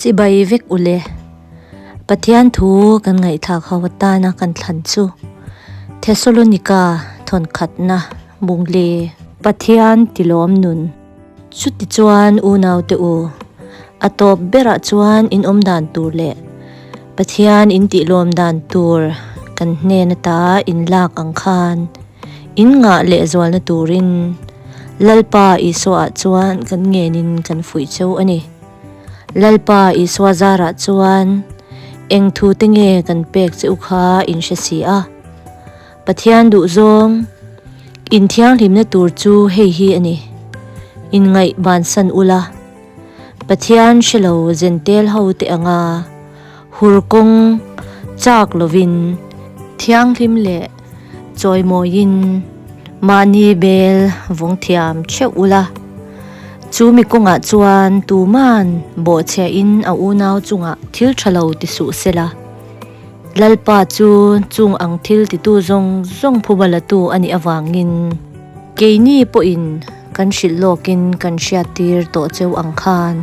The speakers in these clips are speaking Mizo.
Chibai vek ule. Pathian thu kan ngaihthlak ho atana kan thlan chu Thesalonika thawnkhatna Bungle. Pathian tilawm nun. Chutichuan unaute u, a tawp berah chuan in awm dan tur leh Pathian in tihlawm dan tur kan hnen ata in lak ang khan in ngah lehzualna turin Lalpa Isuaah chuan kan ngenin kan fuih cheu a ni. Lalpa Isua zarah chuan eng thu te nge kan pek che u kha in hre si a. Pathian duhzawng in thianghlimna tur chu hei hi a ni, Inngaih bansan ula, Pathian hre lo zentel ho te anga hur kawng chak lovin, thianghlim leh chawimawiin mahni bel vawng thiam theuh ula, chu mi kawngah chuan tuman bawhchhiahin a unau chungah thil tha lo ti suh sela. Lalpa chu chung ang thil titu zawng zawng phuba latu a nih avangin keini pawhin kan hrilh lawkin kan hriattir tawh cheu ang khan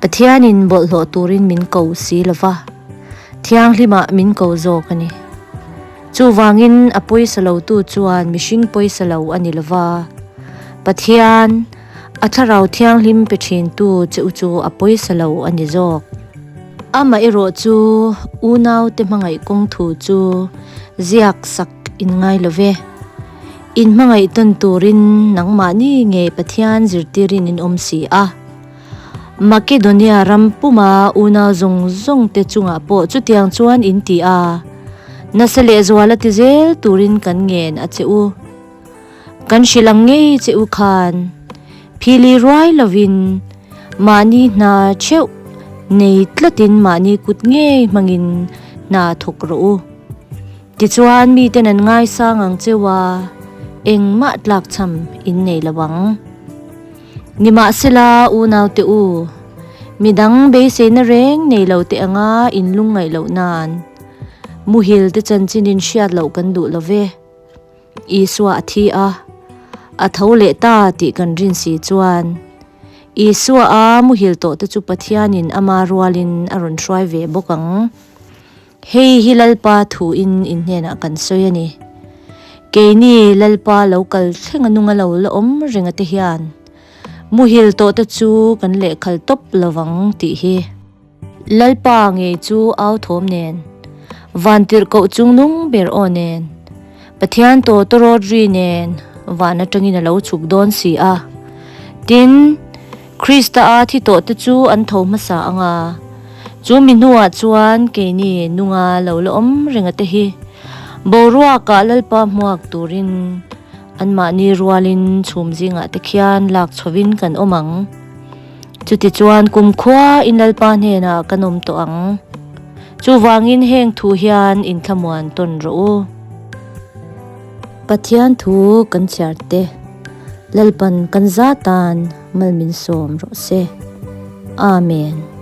Pathianin bawlhhlawh turin min ko si lo va, Thianghlimah min ko zawk a ni. Chuvangin a pawisa lotu chuan mihring pawisa lo a ni lo va, Pathian, A Thlarau Thianghlim pe thintu che u chu a pawisa lo a ni zawk. Amaherawh chu unaute hmangaih kawng thu chu ziak sak in ngai lo ve. In hmangaih tawn turin nangmahni nge Pathian zirtirin in awm si a. Makedonia ram puma unau zawng zawng te chungah pawh chutiang chuan in ti a, nasa lehzuala ti zel turin kan ngen a che u. Kan hrilh ang ngei che u khan phili ruai lovin mahni hna theuh nei tlatin mahni kut ngei hmangin hna thawk rawh u. Tichuan miten an ngaisang ang cheu a, engmah tlakchham in nei lo ang. Nimahsela unaute u, midang beiseina reng nei lo teh anga in lungngaih loh nan muhil te chanchin in hriat loh kan duh lo ve. Isua a thi a, a tho leh ta tih kan rin si chuan Isua a muhil tawh te chu Pathianin ama rualin a rawn hruai ve bawk ang. Hei hi Lalpa thuin in hnenah kan sawi a ni. Keini Lalpa lo kal thleng a nunga lo la awm ringa te hian muhil tawh te chu kan lehkhal tawp lovang tih hi. Lalpa ngei chu au thawm nen, Vantirhkoh chungnung ber aw nen, Pathian tawtawrawt ri nen van atangin a lo chhuk dawn si a. Tin, Krista a thi tawh te chu an tho hmasa ang a, chu mi hnuah chuan keini nunga lo la awm renga te hi boruakah Lalpa hmuak turin anmahni rualin chhum zingah te khian lak chhovin kan awm ang. Chutichuan kumkhua in Lalpa hnenah kan awm tawh ang. Chuvangin heng thu hian inthlamuan tawn rawh u. Pathian thu kan chhiar te, Lalpan kan zatan mal min sawm rawh se. Amen.